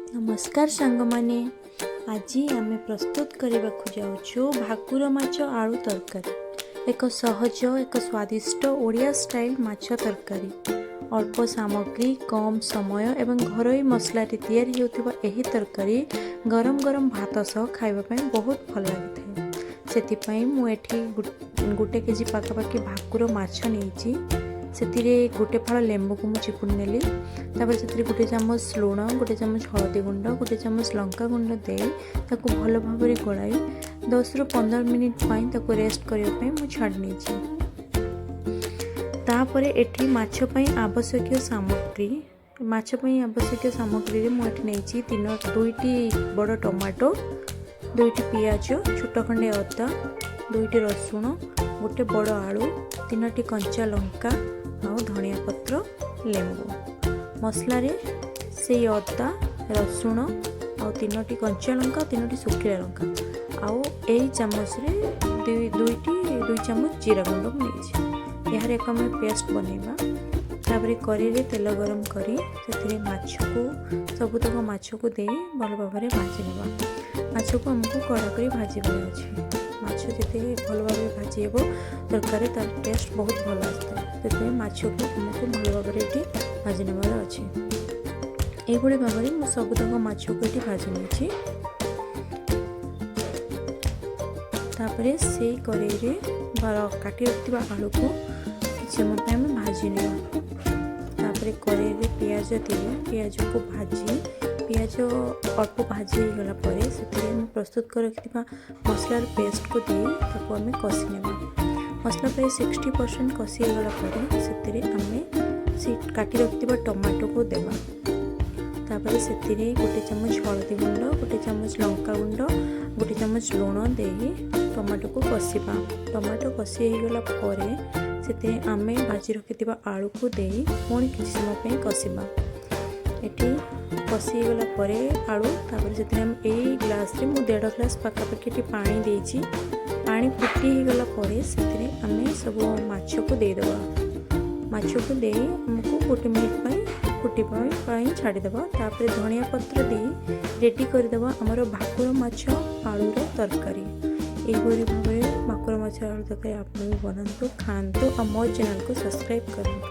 ନମସ୍କାର ସାଙ୍ଗମାନେ, ଆଜି ଆମେ ପ୍ରସ୍ତୁତ କରିବାକୁ ଯାଉଛୁ ଭାକୁର ମାଛ ଆଳୁ ତରକାରୀ। ଏକ ସହଜ, ଏକ ସ୍ୱାଦିଷ୍ଟ ଓଡ଼ିଆ ଷ୍ଟାଇଲ୍ ମାଛ ତରକାରୀ। ଅଳ୍ପ ସାମଗ୍ରୀ, କମ୍ ସମୟ ଏବଂ ଘରୋଇ ମସଲାରେ ତିଆରି ହେଉଥିବା ଏହି ତରକାରୀ ଗରମ ଗରମ ଭାତ ସହ ଖାଇବା ପାଇଁ ବହୁତ ଭଲ ଲାଗିଥାଏ। ସେଥିପାଇଁ ମୁଁ ଏଠି 1 କେଜି ପାଖାପାଖି ଭାକୁର ମାଛ ନେଇଛି। ସେଥିରେ ଗୋଟେ ଫାଳ ଲେମ୍ବୁକୁ ମୁଁ ଚିପୁଡ଼ି ନେଲି। ତାପରେ ସେଥିରେ 1 ଚାମଚ ଲୁଣ, 1 ଚାମଚ ହଳଦୀ ଗୁଣ୍ଡ, 1 ଚାମଚ ଲଙ୍କା ଗୁଣ୍ଡ ଦେଇ ତାକୁ ଭଲ ଭାବରେ ଗୋଳାଇ 10ରୁ 15 ମିନିଟ୍ ପାଇଁ ତାକୁ ରେଷ୍ଟ କରିବା ପାଇଁ ମୁଁ ଛାଡ଼ି ନେଇଛି। ତାପରେ ଏଠି ମାଛ ପାଇଁ ଆବଶ୍ୟକୀୟ ସାମଗ୍ରୀ। ମାଛ ପାଇଁ ଆବଶ୍ୟକୀୟ ସାମଗ୍ରୀରେ ମୁଁ ଏଠି ନେଇଛି ଦୁଇଟି ବଡ଼ ଟମାଟୋ, ଦୁଇଟି ପିଆଜ, ଛୋଟ ଖଣ୍ଡେ ଅଦା, ଦୁଇଟି ରସୁଣ, ଗୋଟେ ବଡ଼ ଆଳୁ, ତିନୋଟି କଞ୍ଚା ଲଙ୍କା ଆଉ ଧନିଆ ପତ୍ର, ଲେମ୍ବୁ। ମସଲାରେ ସେଇ ଅଦା, ରସୁଣ ଆଉ ତିନୋଟି କଞ୍ଚା ଲଙ୍କା, ତିନୋଟି ଶୁଖିଲା ଲଙ୍କା ଆଉ ଏଇ ଚାମଚରେ ଦୁଇଟି 2 ଚାମଚ ଜିରା ଗୁଣ୍ଡ ମୁଁ ନେଇଛି। ଏହାର ଏକ ଆମେ ପେଷ୍ଟ ବନେଇବା। ତାପରେ କରେଇରେ ତେଲ ଗରମ କରି ସେଥିରେ ମାଛକୁ, ସବୁତକ ମାଛକୁ ଦେଇ ଭଲ ଭାବରେ ଭାଜି ନେବା। ମାଛକୁ ଆମକୁ କଡ଼ା କରି ଭାଜିବାର ଅଛି। ମାଛ ଯେତେ ଭଲ ଭାବରେ ଭାଜି ହେବ, ତରକାରୀ ତାର ଟେଷ୍ଟ ବହୁତ ଭଲ ଆସିଥାଏ। ସେଥିପାଇଁ ମାଛକୁ ଆମକୁ ଭଲ ଭାବରେ ଏଠି ଭାଜି ନେବାର ଅଛି। ଏଇଭଳି ଭାବରେ ମୁଁ ସବୁତକ ମାଛକୁ ଏଠି ଭାଜି ନେଇଛି। ତାପରେ ସେଇ କରେଇରେ କାଟି ରଖିଥିବା ଆଳୁକୁ କିଛି ସମୟ ପାଇଁ ଆମେ ଭାଜି ନେବା। ତାପରେ କରେଇରେ ପିଆଜ ଦେଇ ପିଆଜକୁ ଭାଜି, ପିଆଜ ଅଳ୍ପ ଭାଜି ହେଇଗଲା ପରେ ସେଥିରେ ଆମେ ପ୍ରସ୍ତୁତ କରି ରଖିଥିବା ମସଲାର ପେଷ୍ଟକୁ ଦେଇ ତାକୁ ଆମେ କଷି ନେବା। ମସଲା ପ୍ରାୟ 60% କଷି ହେଇଗଲା ପରେ ସେଥିରେ ଆମେ ସେ କାଟି ରଖିଥିବା ଟମାଟୋକୁ ଦେବା। ତାପରେ ସେଥିରେ 1 ଚାମଚ ହଳଦୀ ଗୁଣ୍ଡ, 1 ଚାମଚ ଲଙ୍କା ଗୁଣ୍ଡ, 1 ଚାମଚ ଲୁଣ ଦେଇ ଟମାଟୋକୁ କଷିବା। ଟମାଟୋ କଷି ହେଇଗଲା ପରେ ସେଥିରେ ଆମେ ଭାଜି ରଖିଥିବା ଆଳୁକୁ ଦେଇ ପୁଣି କିଛି ସମୟ ପାଇଁ କଷିବା। ଏଠି କଷି ହେଇଗଲା ପରେ ଆଳୁ, ତାପରେ ସେଥିରେ ଆମେ ଏଇ ଗ୍ଲାସ୍ରେ ମୁଁ ଦେଢ଼ ଗ୍ଲାସ୍ ପାଖାପାଖି ଏଠି ପାଣି ଦେଇଛି। ପାଣି ଫୁଟି ହେଇଗଲା ପରେ ସେଥିରେ ଆମେ ସବୁ ମାଛକୁ ଦେଇଦେବା। ମାଛକୁ ଦେଇ ଆମକୁ 1 ମିନିଟ୍ ପାଇଁ ଫୁଟିବା ପାଇଁ ଛାଡ଼ିଦେବା। ତାପରେ ଧନିଆ ପତ୍ର ଦେଇ ରେଡ଼ି କରିଦେବା ଆମର ଭାକୁର ମାଛ ଆଳୁର ତରକାରୀ। ଏଇଭଳି ଭାବରେ ଭାକୁର ମାଛ ଆଳୁ ତରକାରୀ ଆପଣ ବି ବନାନ୍ତୁ, ଖାଆନ୍ତୁ ଆଉ ମୋ ଚ୍ୟାନେଲକୁ ସବସ୍କ୍ରାଇବ୍ କରନ୍ତୁ।